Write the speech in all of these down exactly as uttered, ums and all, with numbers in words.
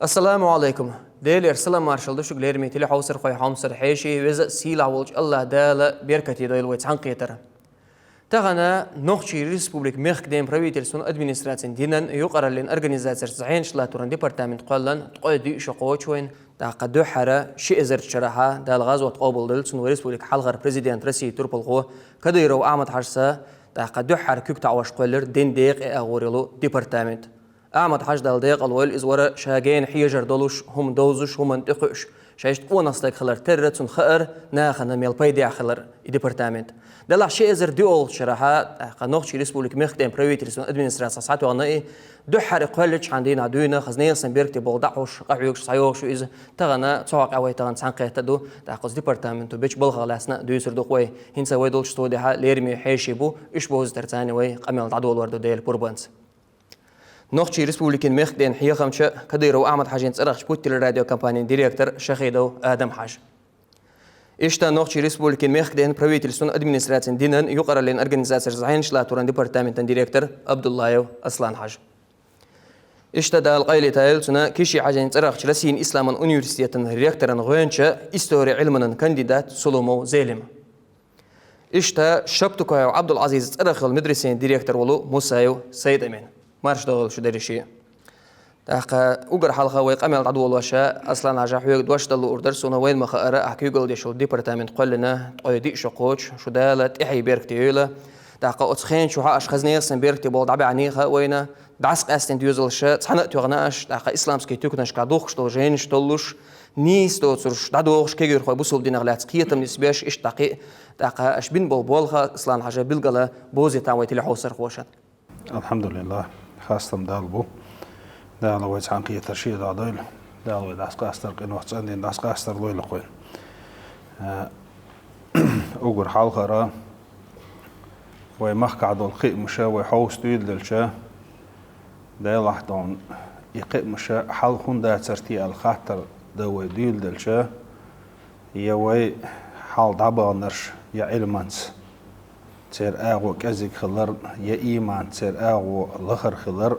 Ассаламу Ӏалайкум. Делера салам-маршал ду шуга, лераме телехьовсархой, хьомсара хьеший, веза а сийлахь волчу АллахӀ Дала беркате дойла вай цхьаьнакхетар. Тахана Нохчийн Республикин мехкан ден правительствон администрацин динан юкъараллин организацешца зӀенаш латторан департамент кхоьллина ткъе диъ шо кхочу вайна, тӀаккха дуьххьара ши эзар шарахьа Дала гӀазот къобалдойла цунна вай республикан хьалхара президент, Россин турпалхо Кадыров Ахьмад-Хьаьжас, тӀаккха дуьххьара куьг таӀош кхоьллира дин декъе агӀор йолу департамент. Ахьмад-Хьаьжа, Дала декъала войла, иза вара ша гена хьежар долуш, хӀума довзуш, хӀуманна тӀекхуьуш, шайшта къонах стаг хилар терра, цунна хаьара нахана мел пайдехь хилар и департамент. Делахь ши эзар диъолгӀачу шарахьа, тӀаккха Нохчийн Республикин мехкан ден правительствон администрацехь схьатоьхна и, дуьххьара кхоьллинчхьана дийнахь дуьйна хаза нехан санна беркате болу дӀахьош, къахьоьгуш схьайогӀуш ю иза. Тахана цу хьокъехь вай тахана цхьаьнакхетта ду, тӀаккха оцу департаментан бечу балхах лаьцна а дуьйцур ду-кх вай. ХӀинца вай долчу студехьа лераме хьеший бу, уьш бовзийтарца царна вай къамел дӀадолор ду, Делан пурбанца. Нохчийн Республикин мехкан ден хьехамча Кадыров Ахьмад-Хьаьжин цӀарахчу путтелерадиокомпанин директор Шахидов Адам-Хьаьжа. Иштта Нохчийн Республикин мехкан ден правительствон администрацин динан юкъараллин организацешца зӀенаш латторан департаментан директор Абдуллаев Аслан-Хьаьжа. Иштта Дала къайле тайойла цунна Киши-Хьаьжин цӀарахчу Россин исламан университетан ректоран гӀоьнча, историн Ӏилманан кандидат Сулумов Зелим. Иштта Шаптукаев Ӏабдул-Ӏазизан цӀарах йолу медресин директор волу Мусаев Сайд-Амин. Марша догӀийла шу, дерриш а. ТӀаккха уггар хьалха вай къамел дӀадолош, Аслан-Хьаьжа, хьоьга дош дан луур дара суна, вайна ма-хаъара, ахь куьйгалла деш йолу департамент кхоьллина ткъе диъ шо кхочу, шу Дала тӀаьхье беркате йойла. ТӀаккха оцу хенан чохь аша хаза нехан санна беркате болу дӀабаьхьнехь а вайна, дӀасакъаьстина доьзалш цхьаьна а тоьхна аша, тӀаккха исламский туьканашкахь духкуш долу жайнаш толлуш, нийса доцурш дӀадохуш, кегийрхой бусалба динах лаьцна кхетам нисбеш, иштта дӀа кхин а, тӀаккха аша бина болу болх, Аслан-Хьаьжа, билггала бовзийтахь вай телехьовсархошна. Алхьамдулиллахь, хастам Далла бу. Дала вай цхьаьнакхетар шен дӀадойла. Дала вай дӀасакъастар, къинойх цӀандина дӀасакъастар лойла-кх вайна. А, уггар хьалхара вай махкахь долу кхиамаш вай хьовса дуьйладелча, Делахь догӀна, и кхиамаш хьал хӀунда дацара те аьлла хаттар дан вай дуьйладелча, я вай хьал дӀабаханарш, я Ӏилманца церан агӀо кӀезиг хилар, я ийманца церан агӀо лахара хилар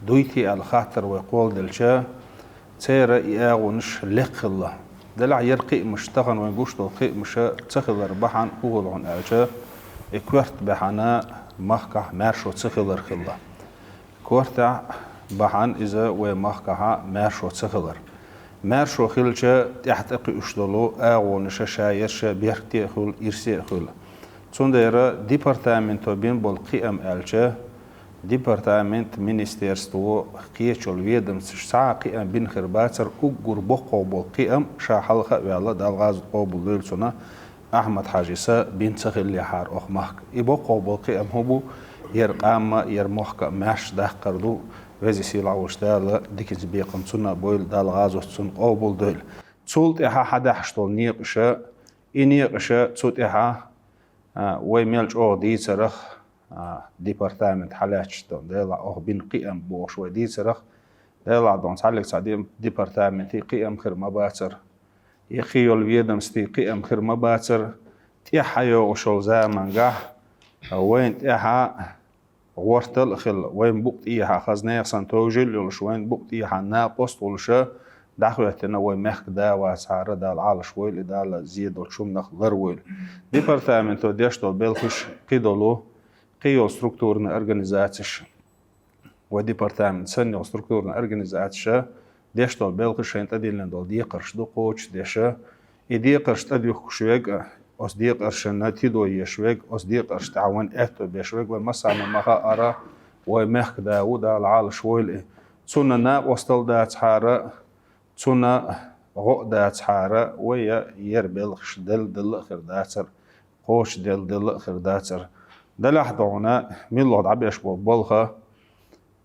дуй те аьлла хаттар вай кхолладелча, церан и агӀонаш лекха хилла. Делахь яра кхиамаш, тахана вайн гуш долу кхиамаш ца хилар бахьана хӀун хилла хьуна аьлча, и коьрта бахьана махкахь маьршо ца хилар хилла. Коьртехь бахьана иза вай махкахьа маьршо ца хилар. Маьршо хилча, тӀаьхьа тӀекхуьуш долу агӀонаш ша ерш беркате а хуьлу, ирсе а хуьлу. Цундела департаменто бина болу кхиам аьлча, департамент, министерство, кхечул ведомстваш цхьа а кхиам бина хир бацара, уггар боккхагӀа болу кхиам ша хьалха а ваьлла, Дала гӀазот къобалдойла цунна, Ахьмад-Хьаьжас бина ца хиллехьара оха махка. И боккхагӀа болу кхиам хӀун бу? Яра къам а, яра мохк а маьрша даккхар ду, веза-сийлахь волчу Дала диканца бекхам цунна а бойла, Дала гӀазот цунна къобалдойла. Цул тӀаьхьа хьадаьхьаш долу некъаша, и некъаша цу тӀаьхьа, а, вай мел чӀогӀа дийцарах, а, департамент хьалаьтташ долу, Делахь оха бина кхиам бохуш вай дийцарах, Делахь догӀна, цхьаллиг цхьа де-, департаментий кхиам хир ма бацара, я кхин йолу ведомствий кхиам хир ма бацара, тӀаьхьа йогӀуш йолу замангахь вайна тӀаьхьа гӀортал а хилла, вайн букъа тӀехьа хаза нехан санна товжал а йолуш, вайн букъа тӀехьа накъост а волуша, дӀахӀоьттина вай мехкан да вацахьара, Дала Ӏалаш войла и, Дала зе долчу хӀуманах лар войла. Департаменто деш долу белхаш кхидолу, кхин йолу структурный организацеш, вай департамент санна йолу структурный организацеша деш долу белхаш шайна тӀедиллина долу декхарш ду кхочушдеша, и декхарш тӀедуьхкуш верг а, оцу декхаршна тидо еш верг, оцу декхарш тӀехь вайн аьтто беш верг, вайн массарна ма-хаъара, вай мехкан да ву, Дала Ӏалаш войла и. Цунна накъостал дацахьара, цунна гӀо а дацахьара, вай я яра белхаш делла-делла а хир дацара, кхочушделла-делла а хир дацара. Делахь догӀна, милла дӀабеш болу болх,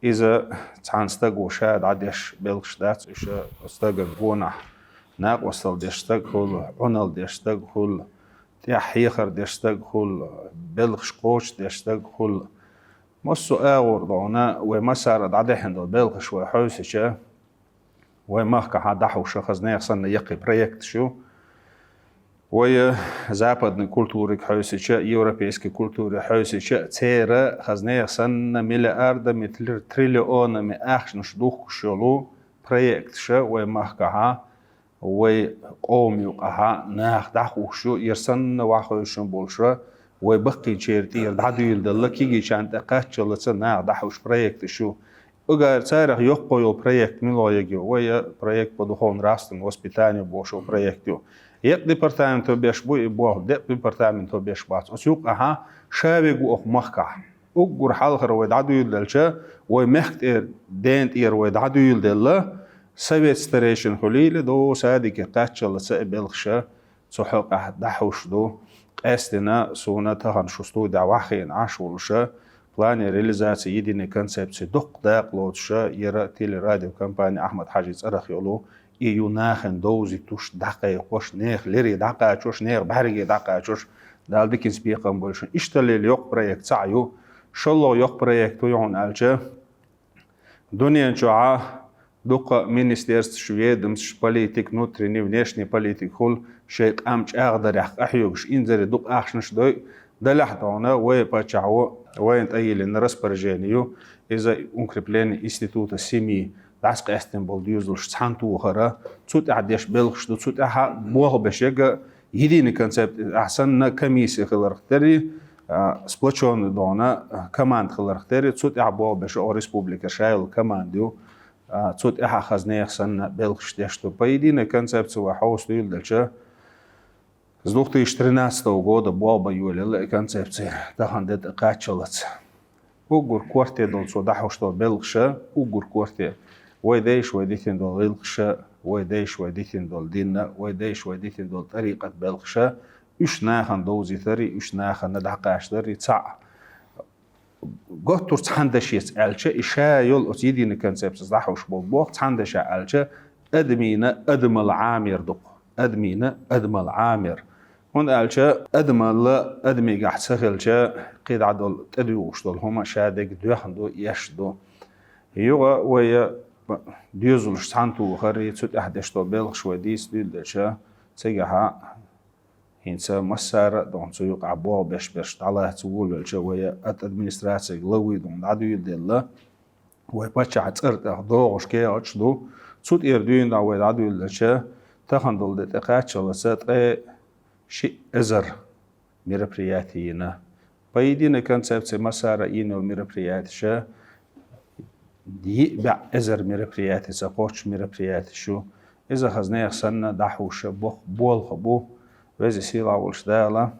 иза цхьана стага ша дӀадеш белхаш дац уьш, стагана гонахь накъостал деш стаг хуьлу, Ӏуналла деш стаг хуьлу, тӀаьхьа хьехар деш стаг хуьлу, белхаш кхочушдеш стаг хуьлу. Массо а агӀор догӀна, вай массара дӀадаьхьна долу белхаш вай хьовсича, вай махкахьа дӀахьуша хаза нехан санна яккхий проекташ ю. Вай западный культуриг хьовсича, европейский культуре хьовсича, церан хаза нехан санна миллиардами, тли-, триллионами ахчанаш духкуш йолу проекташ вай махкахьа, вай къоман юкъахьа нах дӀахьош ю, ер санна вахойшин болуша, вай баккхийчеран тӀера дӀадуьйладелла, кегийчарна тӀе кхаччалца нах дӀахьош проекташ ю. Угар царах йоккхо йолу проект мила йоьгу? Вай проект по духовно-нравственному воспитанию бохуш проект ю. Екъа департаменто беш бу и болх, декъа департаменто беш бац. Оцу юкъахьа ша вега ву окху махкахь. Уггар хьалхара вай дӀадуьйладелча, вай мехка тӀера, дена тӀера вай дӀадуьйладелла, совет старейшин хуьлийла, до садике кхаччалца и белхаша цу хьокъехь дӀахьош ду. Къаьстина суна тахана шу студехь ваххийна Ӏаш волуша, плане реализации единой концепции дуккха дакъа лоцуша, яра телерадиокомпани Ахьмад-Хьаьжин цӀарах йолу, и ю нахана довзуьйтуш, дӀакхайкхош, нехан леррина дӀакхачош, нехан бӀаьргана дӀакхачош, Дала диканца бекхам бойла шуна. Иштта лела йоккха проект цхьаъ ю. ШолгӀа йоккха проект ю хьуна аьлча, дуьнен чохьа дукха министерстваш, ведомстваш, политика, внутренний, внешний политика хуьлу, шайн къам чӀагӀдарехь къахьоьгуш, инзаре дукха ахчанаш дойу, делахь а тхуна вай паччахьо вайна тӀе йиллина распоряжение ю, иза укрепление института семьи, дӀасакъаьстина болу доьзалш цхьаьнатохара, цу тӀехь деш белхаш ду, цу тӀехь болх беш яга, единый концепт, ахь санна комиссия хиларх терри, а, сплочённый дона, а, команда хиларх терри, цу тӀехь болх беш оха республика ша йолу команда ю, а, цу тӀехь хаза нехан санна белхаш деш ду. По единой концепции вай хьовса дуьйладелча, с двух тысячи тринадцатого года болх бан йолаелла и концепция, тахана де тӀе кхаччалца. Уггар корте долу цо дӀахьош долу белхаша, уггар корте вай дайша вай дитина долу гӀиллакхаша, вай дайша вай дитина долу динна, вай дайша вай дитина долу тӀарикъат белхаша, уьш нахана довзийтари, уьш нахана дӀакхачадари цхьаъ. Готтур цхьана дашеца аьлча, и ша йолу оцу единый концепцияс дӀахьош болу болх цхьана дашехь аьлча, адамийн адамал Ӏамор ду-кх. Адамийн адамал Ӏамор. ХӀунда аьлча адамал адамигахь ца хилча, кхидӀа долу тӀедуьйгӀуш долу хӀума ша дерг доьхна ду, еш ду. Юха вай доьзалш цхьаьнатохари, цу тӀехь деш долу белхаш вай дийца дуьйладелча, цигахьа хӀинца массара а дона цу юкъахь болх беш-беш дӀалаца волавелча, вай ат администрацига лавуй дона дӀадуьйладелла, вай паччахьан цӀара тӀехь догӀуш кехаташ ду. Цу тӀера дуьйна дӀа вай дӀадуьйладелча, тахана долу де тӀе кхаччалца ткъе шиъ эзар мероприятие йина. По единой концепции массара а йина йолу мероприятиша, йиъ бӀе эзар мероприятица кхоччуш мероприятиш ю. Иза хаза нехан санна дӀахьоша бох-, болх бу. Веза сийлахь волуш Дала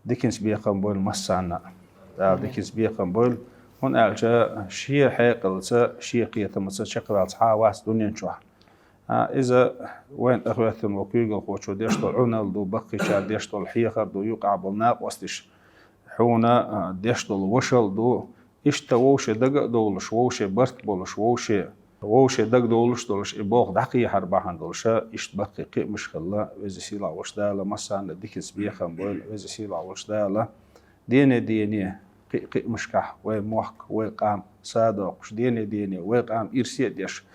диканца бекхам бойла массарна а. Дала диканца бекхам бойла. ХӀунда аьлча шен хьекъалца, шен кхетамца чекхваьлла цхьа а вац дуьнен чохь. А, иза вайна тӀехӀоьттина волу куьйгалхочо деш долу Ӏуналла ду, баккхийчара деш долу хьехар ду, юкъахь болу накъосташ хьуна, а, деш долу вашалла ду. Иштта вовше дага а довлуш, вовше барт болуш, вовше, вовше дагадовлуш долуш, и болх дӀакхехьар бахьана долуша, иштта баккхий кхиамаш хилла, веза сийлахь волуш Дала массарна а диканца бекхам бойла, веза сийлахь волуш Дала. Дене-дене, кхи-, кхиамашкахь вай мохк, вай къам садоккхуш, дене-дене вай къам ирсе а деш,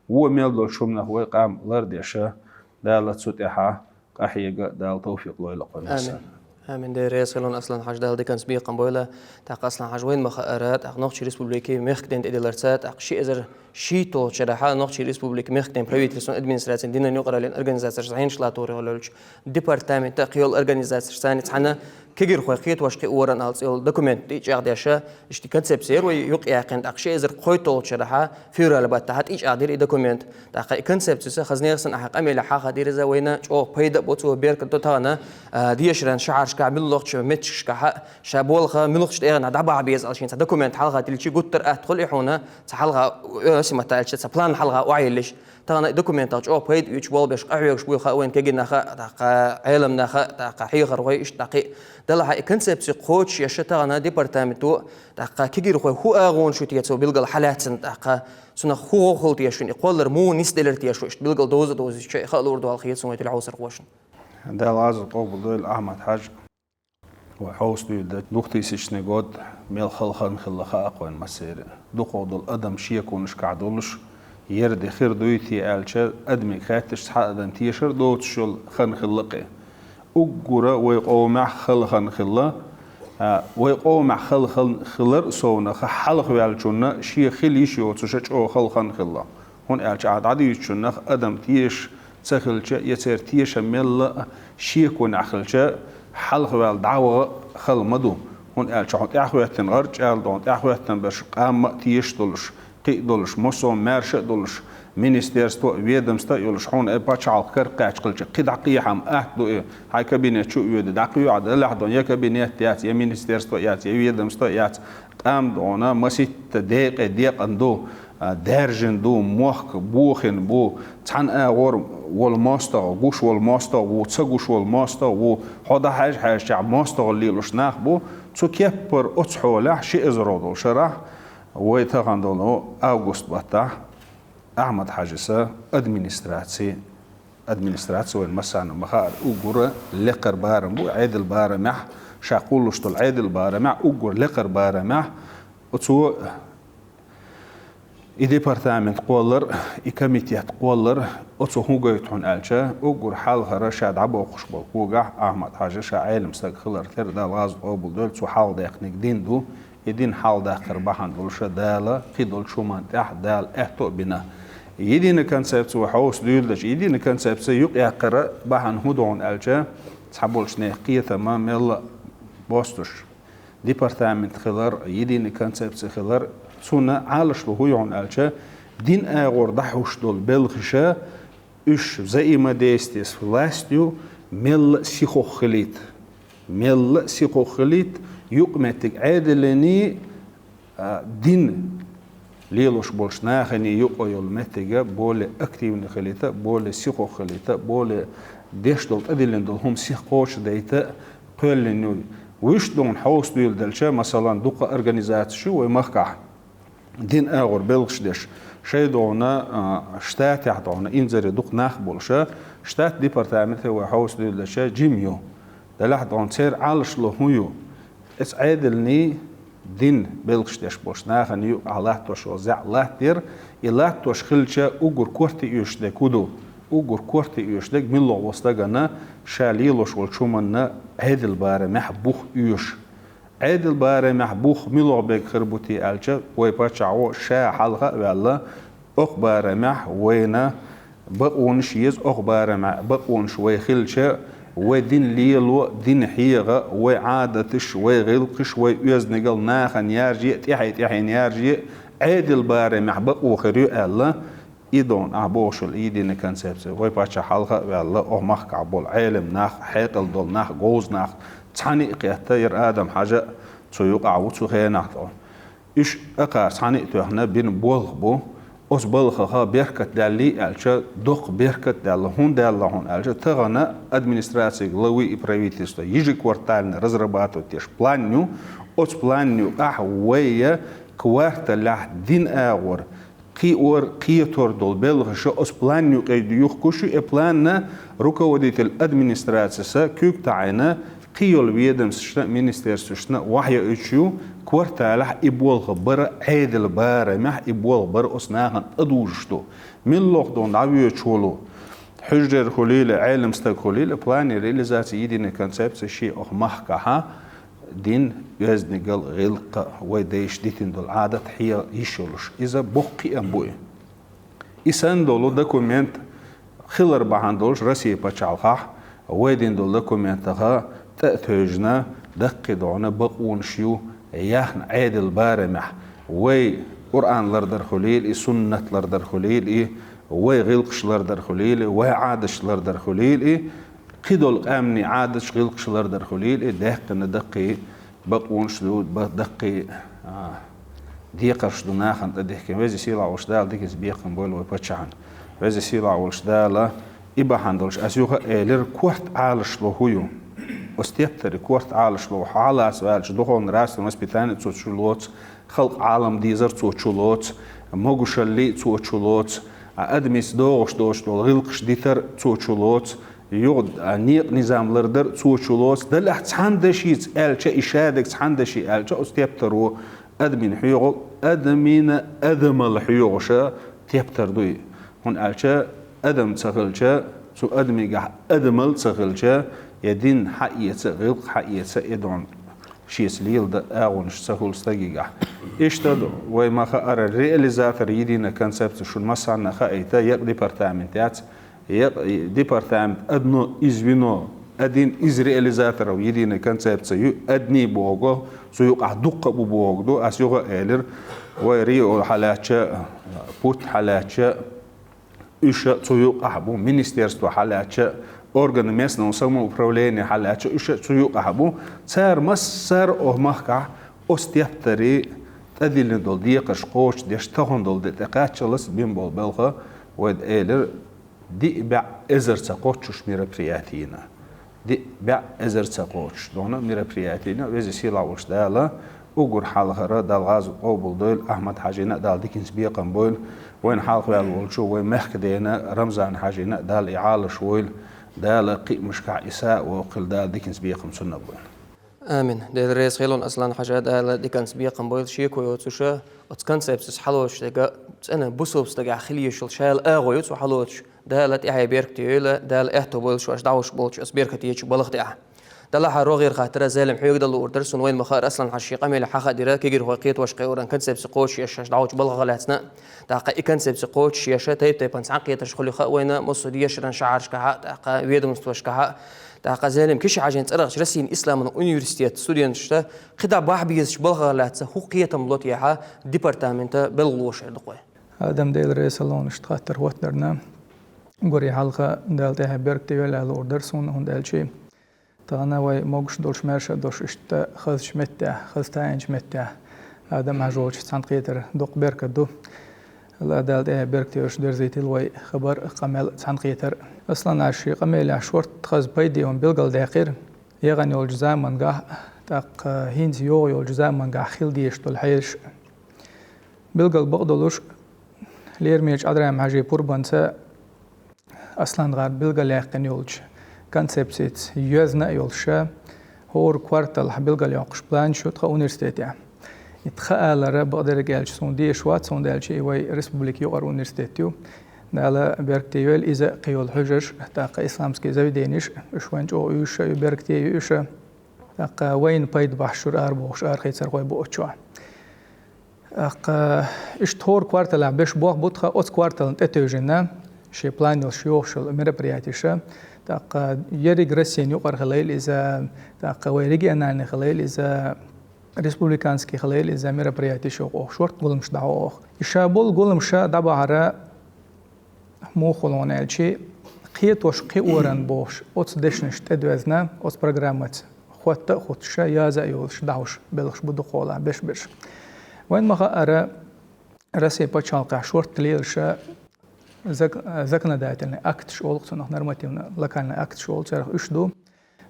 вон мел долчу хӀуманах вай къам лардеша, Дала цу тӀехьа къахьега, Дала товфикъ лойла кхунна. Амин. Амин. Дера реза хилла, Аслан-Хьаьжа, Дала диканца бекхам бойла. ТӀаккха, Аслан-Хьаьжа, вайна ма-хаъара, тӀаккха Нохчийн Республикин мехкан дин тӀедилларца, тӀаккха ши эзар шийтталгӀачу шарахь Нохчийн Республикин мехкан дин правительствон, администрацин, динан юкъараллин организацеш, зӀенаш латор йолуш йолчу департаментан, кхин йолу организацеш, царна цхьаьна кегийрхой кхетош кхиоран аьлла цӀе йолу документ тӀечӀагӀдеш, иштта концепци яра вай юкъаяьккхина, тӀаккха ши эзар кхойтталгӀачу шарахь февраль баттахь тӀечӀагӀдира и документ. ТӀаккха и концепцис хаза нехан санна ахьа къамелехь хьахадира иза, вайна чӀогӀа пайда а бо цо, беркат до тахана, а, дешаран шахьаршкахь, муьлххачу меттигашкахь а, ша болх муьлххачу тӀегӀанехь дӀабахьа беза аьлла шена цхьа документ хьалха дилчи гуттар а атта хуьлу и хьуна, цхьа хьалха, э, симата аьлча, цхьа план хьалха охьайиллиш. Тахана и документах чӀогӀа пайда оьцуш болх беш къахьоьгуш буй хаьа вайн кегийрхой а, тӀаккха Ӏеламнах а, тӀаккха хьехархой, иштта дӀакхиа. Делахь а и концепци кхочушъеш тахана департаменто, тӀаккха кегийрхой хӀун агӀонаш ю те цо билггал хьалаьцна, тӀаккха цунах хӀун гӀо хуьлу те шуна, и кхоллар муха нисделира те шу, иштта билггал довза а довзуьйтуш, и хаа луур ду аьлла хета суна вайн телехьовсархошна. Дала Ӏазап къобалдойла, Ахьмад-Хьаьжа. Вай хьовса дуьйладелча, двухтысячный год мел хала хан хилла хаьа-кх вайна массеран а. Дукхах долу адам шеконашкахь долуш, ер де хир дуй те аьлча, адамийн хаттарш, цхьа адам тешар доцуш йолу хан хилла-кх и. Уггара вай къомехь хала хан хилла, а, вай къомехь хала хан хилар а совнаха, хьалхаваьллачунна шен хила йиш йоцуша чӀогӀа хала хан хилла. ХӀунда аьлча Ӏа дӀадуьйцучунах адам тешаш ца хилча, я церан тешам мелла а шеконехь хилча, хьалхаваьлла дӀаваха хала ма ду. ХӀунда аьлча хьо тӀаьхьахӀоьттина гӀарчӀ аьлла дохьа, тӀаьхьахӀоьттина берш къам а тешаш долуш, кхин а долуш, массо а маьрша а долуш, министерство а, ведомство а йолуш, хьуна и пачхьалкх кара кхаьчча хилча, кхин дӀа кхехьам атта ду и, хьайн кабинет чу а воьду, дӀакхоьхьа делахь дохьа, я кабинет яц, я министерство яц, я ведомство яц, къам дохьа маситта декъе декъана ду, а, даьржина ду, мохк бохийна бу, цхьана агӀор волу мостагӀа, гуш волу мостагӀа ву, ца гуш волу мостагӀа ву, хьо дӀахьаьжа-хьаьжчахь мостагӀалла лелош нах бу, цу кеппара оцу хьолехь ши эзаро долу шарахь, вай тахана долу август баттахь Ахьмад-Хьаьжас администраци, администраци вайна массарна ма хаара, уггар лекхара барам бу, Ӏедал барамехь, ша кхуллуш долу Ӏедал барамехь, уггар лекхара барамехь, оцо и департамент кхоллар, и комитет кхоллар, оцо хӀун гойту хьуна аьлча, уггар хьалхара ша дӀабоккхуш болу когахь Ахьмад-Хьаьжа ша Ӏелам стаг хилар тера Дала гӀазот къобалдойла, цо хьалхадаьккхинарг дин ду, и дин хьалхадаккхар бахьана долуш Дала кхидолчу хӀуманна тӀехь Дала аьтто а бина. Единая концепция вай хьовса дуьйладелча, единая концепция юкъаяккхара бахьана хӀун ду хьуна аьлча, цхьаболчу нехан кхетам мелла а бостуш. Департамент хилар, единая концепция хилар, цунна Ӏалашло хӀун ю хьуна аьлча, дин агӀор дӀахьуш долу белхаша, уьш взаимодействие с властью мелла а сихох хилийта. Мелла а сихох хилийта, юкъаметтиг Ӏедалний, а, дин лелош болчу наханий юкъа йолу меттига более активно хилийта, более сихох хилийта, более деш долу, тӀедиллина долу хӀума сиха кхочушдайта кхоьллина ю. Вуьшта дохьа хьовса дуьйладелча, масалан, дуккха организацеш ю вай махкахь, дин агӀор белхаш деш, шайн дохьа, а, штатехь дохьа инзаре дукха нах болуша, штат департаменте вай хьовса дуьйладелча жима ю. Делахь дохьа церан Ӏалашло хӀун ю? Эца Ӏедалний дин белхаш деш болчу нахана юкъахь латтош йолу зӀе латтадера, и латтош хилча уггар корта оьшуш дерг хӀун ду? Уггар корта оьшуш дерг муьлхха волу стагана ша лелош волчу хӀуманна Ӏедал барамехь бух оьшу. Ӏедал барамехь бух муьлха берг хир бу те аьлча, вай паччахьо ша хьалха а ваьлла, окху барамехь вайна бакъонаш еза, окху барамехь бакъонаш вай хилча, вай дин лело, дин хьеха, вай Ӏадаташ, вай гӀиллакхаш, вай оьздангалла нахана ярже а, тӀаьхье-тӀаьхьена ярже а, Ӏедал барамехь бакъо хир ю аьлла, и дохьа ахь бохуш йолу единая концепция. Вай паччахь хьалха а ваьлла, окху махкахь болу Ӏелам нах, хьекъал долу нах, говза нах, цхьаьна а кхетта, яра Адам-Хьаьжа а цу юкъахь ву цу хенахь тӀо. Уьш акхар цхьаьна а тоьхна бина болх бу. Оцу балхаха беркат даьллий аьлча, доккха беркат даьлла. ХӀунда даьлла хьуна аьлча, тахана администрацин главы и правительства ежеквартально разрабатывать деш план ю. Оцу план юкъахь вай кварталехь дин агӀор кхиор, кхетор долу белхаша оцу план юкъе юхкуш ю, и планна руководитель администрацияса куьг таӀийна, кхин йолу ведомствашна, министерствашна вахьа йоуьйтуш ю, кварталехь и болх бара, Ӏедал барамехь и болх бара оцу нахана тӀедужуш ду. Муьлхха дохьа дӀавоьдуш волу, хьуьжарера хуьлийла, Ӏелам стаг хуьлийла, план реализации единой концепции шен окху махкахьа дин, оьздангалла, гӀиллакх, вай дайша дитина долу Ӏадат хье йиш йолуш. Иза боккха кхиам бу и. И санна долу документ хилар бахьана долуш Россия пачхьалкхахь вай дина долу документаха тӀе а тевжина, даккхий догӀна бакъонаш ю яхна Ӏедал барамехь. Вай Къуръан лардар хуьлийла и, суннат лардар хуьлийла и, вай гӀиллакхаш лардар хуьлийла и, вай Ӏадаташ лардар хуьлийла и, кхидолу къаьмнийн Ӏадаташ, гӀиллакхаш лардар хуьлийла и, даьккхина даккхий бакъонаш ду, ба-, даккхий, а, декхарш ду нахана тӀедихкина. Веза сийлахь волуш Дала диканца бекхам бойла вай паччахьна. Веза сийлахь волуш Дала и бахьана долуш, ас юха а элира, корта Ӏалашло хӀун ю. Оцу тептаре корта Ӏалашло хьалаца ваьлча, духовно-нравственное воспитание цо чу лоцу, халкъ Ӏалам дезар цо чу лоцу, могушаллий цо чу лоцу, а, адамица догӀуш доцуш долу гӀиллакхаш дитар цо чу лоцу, юха, а, некъан низам лардар цо чу лоцу. Делахь цхьана дашица аьлча, и шадерг цхьана даши аьлча, оцу тептаро адамийн хьоьгӀу, адамийн адамал хьоьгӀуша тептар ду и. ХӀунда аьлча адам ца хилча, цу адамигахь адамал ца хилча, я дин хьаэца, гӀиллакх хьаэца, и догӀна Шеца леладан агӀонаш ца хуьлу стагехь. Иштта ду, вай ма хаара, реализатор единой концепции шуна массарна хаийта, екъа департамент яц, екъа департамент одно из звено, один из реализаторов единой концепции ю, одни боху, цу юкъахь дуккха а бу боху ду, ас юха а элира, вай РИО хьалаьцча, ПУТ хьалаьцча, уьш а цу юкъахь бу, министерство хьалаьцча, органы местного самоуправления хьалаьцча, уьш а цу юкъахь бу. Цара массара а оха махкахь оцу тептаре тӀедиллина долу декхарш кхочушдеш, тахана долу де тӀекхаччалц бина болу белха, вай элира, диъ бӀе эзар ца кхоччуш мероприятина. Диъ бӀе эзар ца кхоччуш дохна мероприятина, веза сийлахь волчу Дала, уггар хьалхара Дала гӀазот къобалдойла, Ахьмад-Хьаьжина а Дала диканца бекхам бойла, вайна хьалхаваьлла волчу вай мехкан дена Рамзан-Хьаьжина а Дала и Ӏалаш войла, Дала кхиамашкахь и са а воккхийла, Дала диканца бекхам цунна а бойла. Амин. Дела реза хуьлда, Аслан-Хьаьжа, Дала диканца бекхам бойла, шеко йоцуша, оцу концепцис хьалоцуш дерг цӀена бусалба стагехь хила езаш йолу шайла агӀо ю цу хьалоцуш. Дала тӀаьхье беркате йойла, Дала аьтто бойла шаьш дӀахьош болчу оцу беркате ечу балха тӀехь. Делахь а рогӀера хаттар, Зелим, хьоьга дала луур дара, суна вайна ма хаара, Аслан-Хьаьжа шен къамелехь хьахадира, кегийрхой кхетош кхиоран концепци кхочушъеш шаьш дӀахьочу балхах лаьцна. ТӀаккха и концепци кхочушъеш тайп-тайпана цхьаьнакхетарш хуьлу хаьа вайна массо а дешаран шахьаршкахь а, тӀаккха ведомствашкахь а. ТӀаккха Зелим, Киши-Хьаьжин цӀарахчу Россин исламан университет студенташна кхидӀа бахьа безачу балхах лаьцна хӀун кхетам ло техьа департаментан белхалошна дукха вай. Адам, Дела реза хуьлда, иштта хаттар хӀоттарна. Гури хьалха Дала тӀаьхье беркате йойла луур дара суна, хӀунда аьлча тахана вай могуш долуш, маьрша долуш иштта хазачу меттехь, хаза таинчу меттехь Адам-Хьаьжа волчу цхьаьнакхетар дукха беркат ду. Ла Дала тӀаьхье беркате йойла, дерзийтийла вай хабар а, къамел а, цхьаьнакхетар а. Аслан-Хьаьжа шен къамелехь шортта хаза пайде хӀума билгалдаьккхира, яхана йолчу заманчохь, тӀаккха хӀинца йогӀу йолчу заманчохь хила дезаш долу хьелаш. Билгал бакъдолуш, лераме Ӏадрам-Хьаьжин пурбанца АслангӀара билгалъяьккхина йолчу концепцица йоьзна а йолуш, хӀора кварталахь билгалйоккхуш планаш ю тхан университетехь. И тхан алара, бакъдерг аьлча, суна дезаш вац, хӀунда аьлча и вай республикан юкъара университет ю. Дала беркате йойла иза а, кхин йолу хьуьжарш, тӀаккха исламский заведенеш, уьш вайна чӀогӀа уьйзуш а ю, беркате а ю уьш. ТӀаккха вайна пайда бахьаш йолу арабохуш арахецархой бу оцу чохь. ТӀаккха иштта хӀора кварталехь беш болх бу тхан, оцу квартална тӀетевжина шен план йолуш йогӀуш йолу мероприятиша. ТӀаккха ерриг Россин юкъара хилийла иза, тӀаккха вай региональный хилийла иза, республиканский хилийла иза мероприятиша, оха шортта гуламаш дӀахьо оха. И ша болу гуламаша дӀабахьара муха хуьлу аьлча, кхетош кхиоран бохуш оцу дешнаш тӀедоьзна, оцу программаца хотта а хуттуш, яза а йолуш, дӀахьош белхаш бу дукхахьолахь беш-беш. Вайна ма хаара, Россин пачхьалкхехь шортта лелаш зак-, законодательный акташ олу цунах, нормативно-локальный акташ олу царах, уьш ду.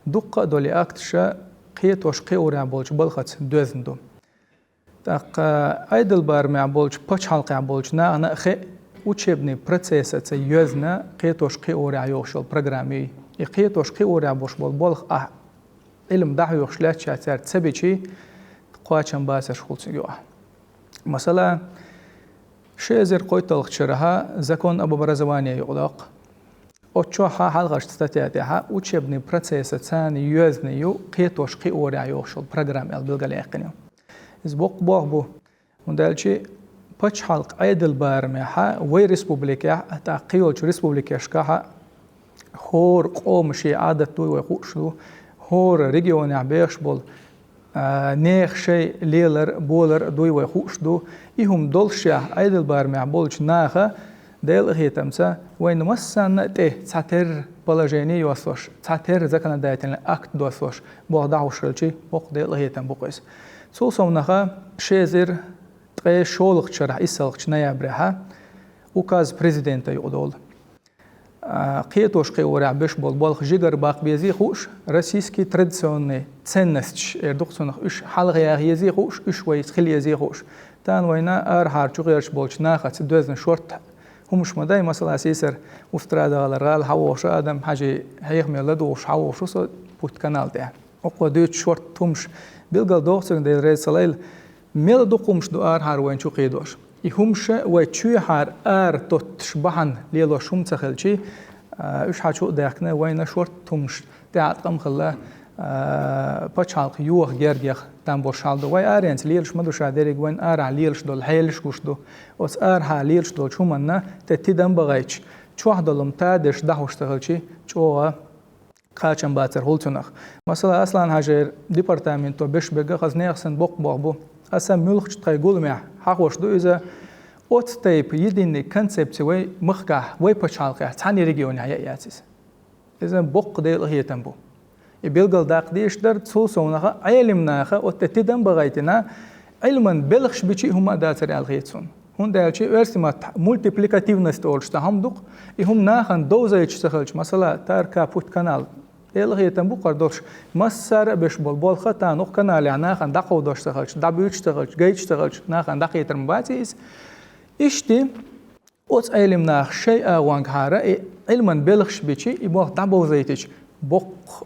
Дуккха а долу и акташ кхетош кхиорехь болчу балхаца доьзна ду. ТӀаккха Ӏедалан барамехь болчу, пачхьалкхехь болчу нахана а хиъ, учебный процессаца йоьзна кхетош кхиорехь йогӀуш йолу программа ю. И кхетош кхиорехь болуш болу болх ахь Ӏилма дӀахьоьхуш лаьттачохь цаьрца ца бича, кхачам бацарш хуьлу цигахь. Масала, ши эзар кхойтталгӀачу шарахь закон об образовании юкъадоккху. Оцу чохь хьалхарчу статья тӀехь учебный процессаца йоьзна ю кхетош кхиорехь йогӀуш йолу программа аьлла билгалъяьккхина ю. Иза боккха болх бу, хӀунда аьлча пачхьалкхан Ӏедалан барамехь, вай республикехь а, тӀаккха кхин йолчу республикашкахь а хӀора къоман шен Ӏадат дуй вай хууш ду, хӀора регионехь бехаш болу а, нехан шайн лелар, болар дуй вай хууш ду. И хӀума доллушехь, Ӏедалан барамехь болчу наха, Делан къинхетамца, вайна массарна а тӀе цхьатерра положение йоссош, цхьатерра законодательный акт доссош, болх дӀахьош хилча, боккха Делан къинхетам бу-кх иза. Цул совнаха, ши эзар ткъе шолгӀачу шарахь, иссалгӀачу ноябрехь, указ президента юкъадолу. А, кхетош кхиорехь беш болу болх жигара баккха безий хууш, российский традиционный ценностьш эр ду-кх цунах, уьш хьалха яха езий хууш, уьш вайца хила езий хууш. Тахана вайна арахьара чугӀерташ болчу нахаца доьзна шортта хӀумаш ма дай, масала, сийсара Устрада-ГӀалара гӀала хьан вохуш, Адам-Хьаьжин хьехаме ладугӀуш хьан вохуш ву со путтан канал тӀехь. Оккхо дуьйцу шортта хӀумаш билгал доху цуьнга, Дела реза ца лайла. Мел дукха хӀумаш ду арахьара вайна чу кхийдош. И хӀумаш вай чуьйхьара ара тоттуш бахьана лелош хӀума ца хилчий, а, уьш хьан чу а даьхкина, вайна шортта хӀумаш тӀехь а ткъам хилла, А, пачхьалкх йоха герга яха там болуш хьал ду. Вай аренца лелаш ма ду ша дерриг, вайн арахь лелаш долу хьелаш гуш ду. Оцу арахьа лелаш долчу хӀуманна тӀе тидам бахийташ, чохь долу-м тадеш дӀахьош ца хилчи, чӀогӀа кхачам бацар хуьлу цунах. Масала, Аслан-Хьажера департаменто беш берг хаза нехан санна боккха болх бу. Аса муьлххачу тхайн гуламехь хьахош ду иза, оцу тайпа единый концепция вай махкахь, вай пачхьалкхехь цхьана регионехь яа яц иза. Иза боккха Делан къинхетам бу. И билгал даккха дезаш дара, цул совнаха Ӏелам наха оцу тӀе тидам бахийтина, Ӏилман белхаш бичи хӀума а дацара аьлла хета суна. ХӀунда аьлча оьрсийн маттахь мультипликативность олуш цхьа хӀума ду-кх, и хӀума нахана довзуьйтуш ца хилча, масала, Тарка путь канал, Делан къинхетам бу кхара долуш, массара а беш болу болх а тахана оцу каналехь нахана дӀакховдош ца хилча, дӀабуьйцуш ца хилча, гайташ ца хилча, нахана дӀакхетар ма бац иза. Иштта оцу Ӏелам наха шайн агӀонгахьара и Ӏилман белхаш бичи, и болх дӀабовзийтича, боккха,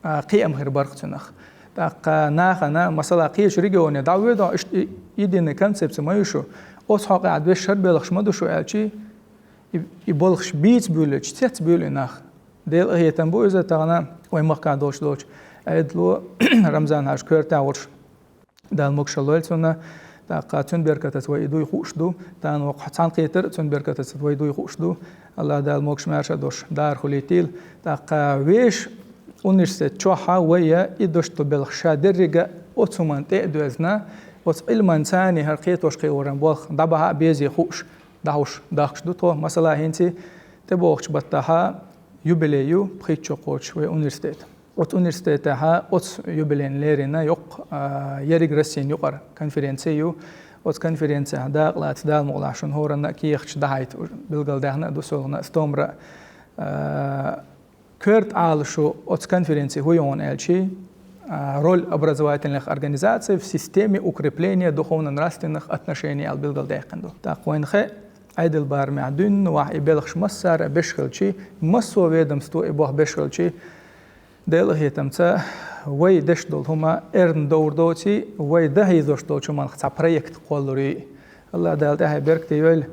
а, кхиам хир бара-кх цунах. ТӀаккха нахана, масала, кхечу регионе дӀавоьду, иштта и единый концепция ма ю шу, оцу хьокъехь деш хӀара белхаш ма ду шу аьлчи, и, и болхаш бийца буьйлуьйтуш, цец буьйлу и нах. Делан къинхетам бу иза тахана вайн махкахь долуш долчу Ӏедало, Рамзан-Хьаьжа коьртехь волуш. Дала могушалла лойла цунна, тӀаккха цуьнан беркатаца вай и дуй хууш ду, тахана воккхахь цхьаьнакхетар а цуьнан беркатаца вай дуй хууш ду. АллахӀ Дала могуш-маьрша долуш дара хуьлийтийла. ТӀаккха вешан университет чохь а вай я и дошто белхаш ша деррига оцу хӀуманна тӀе а доьзна, оцу Ӏилманца а хӀара кхетош кхиоран болх дӀабахьа а безе хууш, дӀахьуш дахкаш ду тхо. Масала, хӀинца тӀебогӀучу баттахьа юбилей ю пхийтта шо кхочуш вай университет. Оцу университетехьа оцу юбилейна леррина йоккха, а, ерриг Россин юкъара конференци ю. Оцу конференцехь дакъалаца Дала мукъалахь шуна хӀоранна а кехаташ дӀахьайта билгалдаьхна а ду, сулгӀана а, стомара а. А, коьрта Ӏалашо оцу конференци хӀун ю аьлчи, а, роль образовательных организаций в системе укрепления духовно-нравственных отношений аьлла билгалдаьккхина ду. ТӀаккха вайна хаьа, Ӏедал барамехь дуьйна вахь и белхаш массара а беш хилчи, массо а ведомство и болх беш хилчи, Делан къинхетамца вай деш долу хӀума эрна довр доций, вай дан хьийзош долчу хӀуманах цхьа проект кхоллалур ю. АллахӀ Дала тӀаьхье беркате йойла,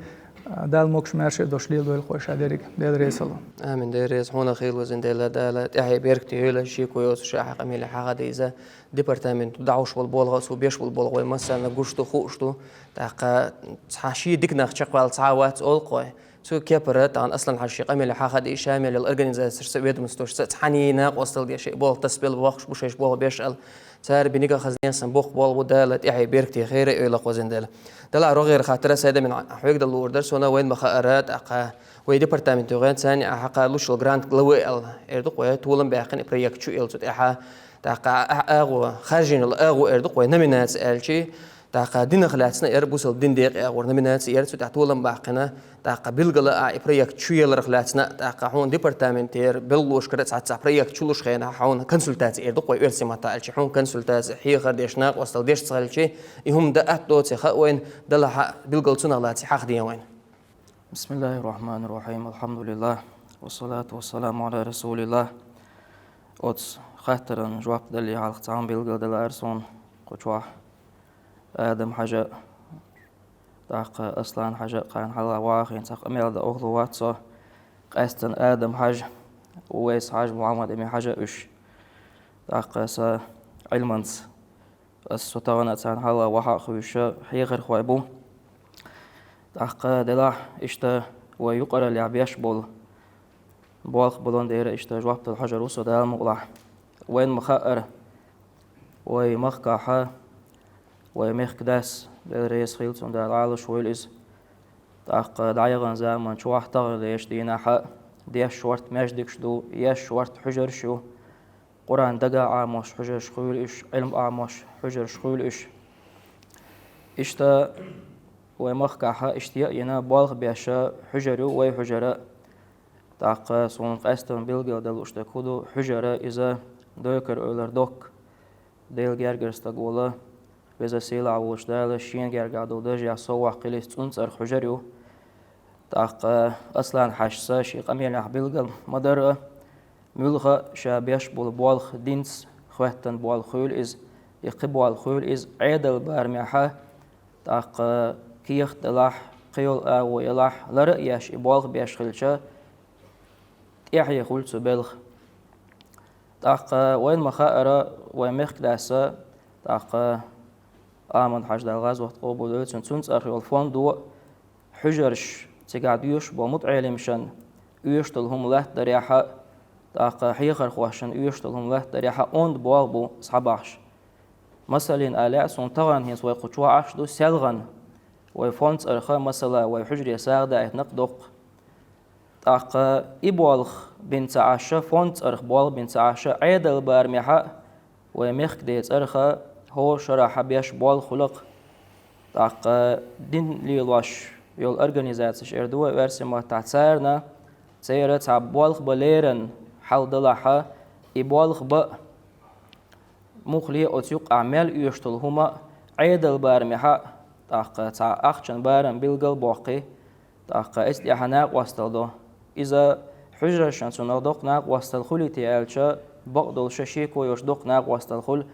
Дала могуш-маьрша а долуш леладойла кхо ша дерриг. Дела реза хуьлда. Амин, Дела реза хьуна хуьлда, везан Дела, Дала тӀаьхье беркате йойла, шеко йоцуш ша хьан къамеле хьахадийза, департамент дӀахьош болу болх а, цо беш болу болх вай массарна гуш ду, хууш ду. ТӀаккха цхьа шен дика нах чекхваьлла цхьа а вац олу-кх вай. Цу кепара тахана Аслан-Хьажа шен къамеле хьахадийза, ша мел йолу организацешца, ведомствошца цхьаьний накъосталла деш, шайн болх тасабелла бохкуш бу шайша болх беш аьлла. Цара бинарг а хаза нехан санна боккха болх бу, Дала тӀаьхье беркате хир а йойла кхузан Дела. Делахь рогӀера хаттар а, Сайдамин, хьоьга дала луур дара суна, вайна ма-хаъара, тӀаккха вай департамент йогӀен царна а хьакха луш йолу грант главы аьлла. Эр ду-кх вай, толам баьккхина и проект чу а елла цу тӀехьа. ТӀаккха а-, агӀо, харжийна йолу агӀо эр ду-кх вай, номинаци аьлчи, тӀаккха динах лаьцна яра, бусалба дин декъе агӀор номинаци яра, цу тӀехь толам баьккхина, тӀаккха билгала а и проект чу еларх лаьцна, тӀаккха хьуна департаментера белхалошкара цхьацца проект чу луш хенахь, хьуна консультаци эр ду-кх вай оьрсийн маттахь аьлчи, хьуна консультаци, хьехар деш, накъосталла деш ца хилчи, и хӀума дан атта доций хаьа вайна, делахь а билггал цунах лаций хьахаден вайна. بسم الله الرحمن الرحيم. الحمد لله. والصلاة والسلام على رسول الله. Оцу хаттаран жоп далале хьалха цхьа хӀума билгалдалара суна кху чохь. Адам-Хьажа, тӀаккха Аслан-Хьажа, кхарна хьалха вахийна цхьа къамел дан охьалур вац со, къаьсттина Адам-Хьажа, Увайс-Хьажа, Мухьаммад-Эмин-Хьажа уьш. ТӀаккха сан Ӏилманца ас со тахана а царна хьалха вахьа а хуьйшуш хьехархой бу. ТӀаккха делахь иштта вай юкъараллехь беш болу болх балан дера иштта жоп дала хьожур ву со, Дала мукъалахь. Вайна ма-хаъара, вай махкахьа, вай мехкан дас, Дела реза хуьлда цунна, Дала Ӏалаш войла иза. ТӀаккха дӀаяхана заман чохь, тахана дерш дийнахь а, деш шорта маьждигаш ду, еш шорта хьуьжарш ю. Къуръан дагахь Ӏамош хьуьжарш хуьлу уьш, Ӏилма Ӏамош хьуьжарш хуьлу уьш. Иштта вай махкахьа иштта яа йина болх беш хьуьжар ю вай хьуьжара. ТӀаккха суна къаьсттина билгалдала лууш дерг хӀун ду, хьуьжара иза дойкар-эвлара доккха, Делан гергара стаг волу, Веза-Сийлахь волчу Дала шена гергахь долу дажех совгӀат хилийта цӀунцара хьуьжар ю. ТӀаккха Аслан-Хьаьжас шен къамелехь билгал ма-дарра, муьлхха а ша беш болу болх динца хӀоьттина болх хуьлу иза, и кхин болх хуьлу иза Ӏедал барамехьа, тӀаккха кехат далахь, кхин йолу агӀо ялахь, лар а еш и болх беш хилча, тӀаьхье хуьлу цу белхан. ТӀаккха вайна ма хаъара, вай мехкдас, тӀаккха Ахьмад-Хьажа, Дала гӀазот къобалдойла цун, цун цӀарах йолу фондо хьуьжарш, цигахь доьшуш болу мутаӀеламашна оьшуш долу хӀума латтарехь а, тӀаккха хьехархошна оьшуш долу хӀума латтарехь а онда болх бу схьабахьаш. Масалан, ала лаьа суна, тахана хӀинца вай кху чохь Ӏаш ду селхана, вай фонд цӀарах, масала, вай хьуьжаре сагӀа даийтина доккха. ТӀаккха и болх бина ца Ӏаш, фонд цӀарах болх бина ца Ӏаш, Ӏедал барамехь а вай мехкда цӀарах хӀора шарахь беш болх хуьлу-кх. ТӀаккха дин лелош йолу организацеш эр ду вай оьрсийн маттахь, царна, церан цхьа болх бан леррина хьал далахь а, и болх бан а, муххале оцу юккъехь мел оьшуш долу хӀума а, Ӏедал барамехь а, тӀаккха цхьа ахчанан барам билгал а боккхий, тӀаккха иза тӀехь накъосталла до. Иза хьуьжаршна цунах доккха накъосталла хуьлий те аьлча, бакъдолуш а, шеко йоцуш доккха накъосталла хуьлу,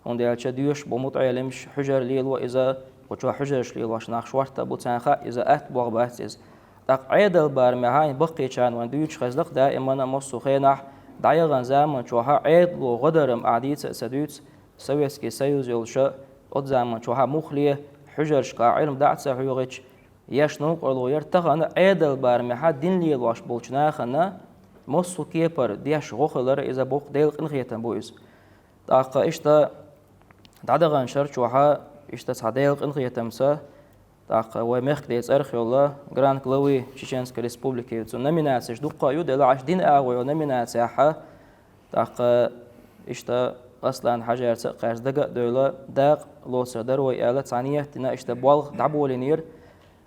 хӀунда аьлча доьшуш бу мутаӀеламаш, хьуьжар лело иза, кху чохь хьуьжарш лелош нах шортта бу, царна хаьа, иза атта болх бац иза. ТӀаккха Ӏедал барамехь а, хӀинца баккхийчарна вайна дуьйцуш хезна-кх даиман а, массо а хенахь, дӀаяханчу заман чохь а Ӏедало гӀо даран ахь дийца а ца дуьйцу, Советский Союз йолуш а, оцу заман чохь а муххале хьуьжаршкахь Ӏилма дӀа а ца хьоьхуьйтуш, еш новкъарло яра. Тахана Ӏедал барамехь а дин лелош болчу нахана массо а кепара деш гӀо хилар, иза боккха Делан къинхетам бу иза. ТӀаккха иштта дӀадаханчу шарахь а, иштта цхьа Делан къинхетамца, тӀаккха вай мехкда цӀарах йолу Гранд Главы Чеченской Республики, цу номинацеш дуккха а ю делахь, иштта динан агӀор йолу номинацехь а, тӀаккха иштта Аслан-Хьажаца а кхаьрца дага а девлла, дакъа лоцур дара вай аьлла, цхьа ниет дина, иштта болх дӀаболийнера.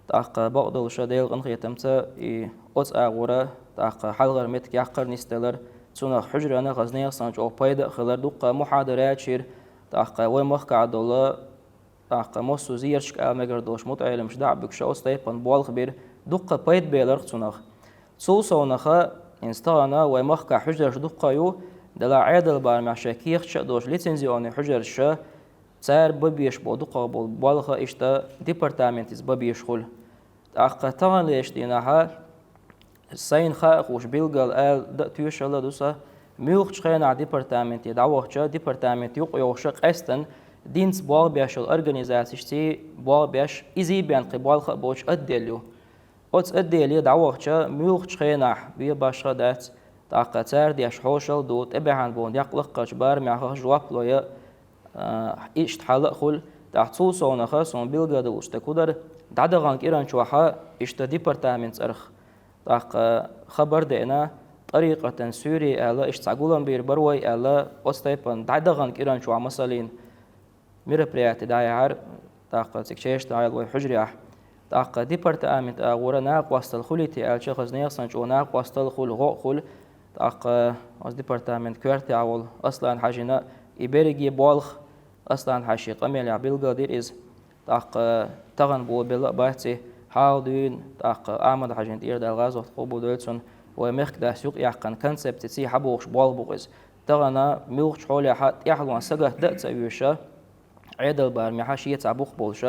ТӀаккха бакъдолуш а Делан къинхетамца и оцу агӀора, тӀаккха хьалхара меттиг яккхар нисделлар, цунах хьуьжарна, хаза нехан санна чӀогӀа пайда а хилар, дуккха мухьадараш йира, тӀаккха вай махкахь долу, тӀаккха массо а зерашка ала мегар долуш мутаӀеламаш дӀа а буьгуш, оцу тайпана болх бира, дуккха пайда белира-кх цунах. Цул совнаха, хӀинца тахана вай махкахь хьуьжарш дуккха а ю, делахь Ӏедал барамехь шайн кехаташ а долуш лицензионный хьуьжарш, цара бан безаш болу дукхах болу болх а иштта департаментаца бан безаш хуьлу. ТӀаккха таханлерчу дийнахь а, сайна хаахуш билггал ала дан а, тоьшалла а ду сан, муьлххачу хенахь департаменте дӀавахча, департамент юкъа йогӀуш а, къаьсттина динца болх беш йолу организацешций болх беш, изий бен кхин болх а боцуш отдел ю. Оцу отделе дӀавахча, муьлххачу хенахь бен башха а дац, тӀаккха цара деш хьошалла а ду, тӀебаьхьна болу некъ лакхарчу барамехь хаза жоп лой а, а, иштта хьал а хуьлу. ТӀаккха цул совнаха суна билгалдолуш дерг хӀун дара, дӀадаханчу кӀиран чохь а иштта департамент цӀарах, тӀаккха хабар а деана, тӀарикъатан суьйре аьлла, иштта цхьа гулам бийр бара вай аьлла, оцу тайпана дӀадаханчу кӀиран чохь, масалан, мероприяти дӀаяьхьира, тӀаккха цига Чечняхь вай хьуьжарехь. ТӀаккха департамент агӀора накъосталла хуьлий те аьлча, хаза нехан санна чӀогӀа накъосталла хуьлу, гӀо а хуьлу. ТӀаккха оцу департамент коьртехь волу Аслан-Хьажина и берриге болх, Аслан-Хьажин къамелехь билгалдира иза. ТӀаккха тахана болабелла а бац и, хьалха дуьйна, тӀаккха Ахьмад-Хьажин тӀера Дала гӀазот къобалдойла цун, вай мехкдас юкъаяьккхина концепциций хьабогӀуш болх бу-кх иза. Тахана муьлххачу хьолехь а тӀаьхьалонан сагатдан а ца оьшуш, Ӏедал барамехь а шен цхьа бух болуш,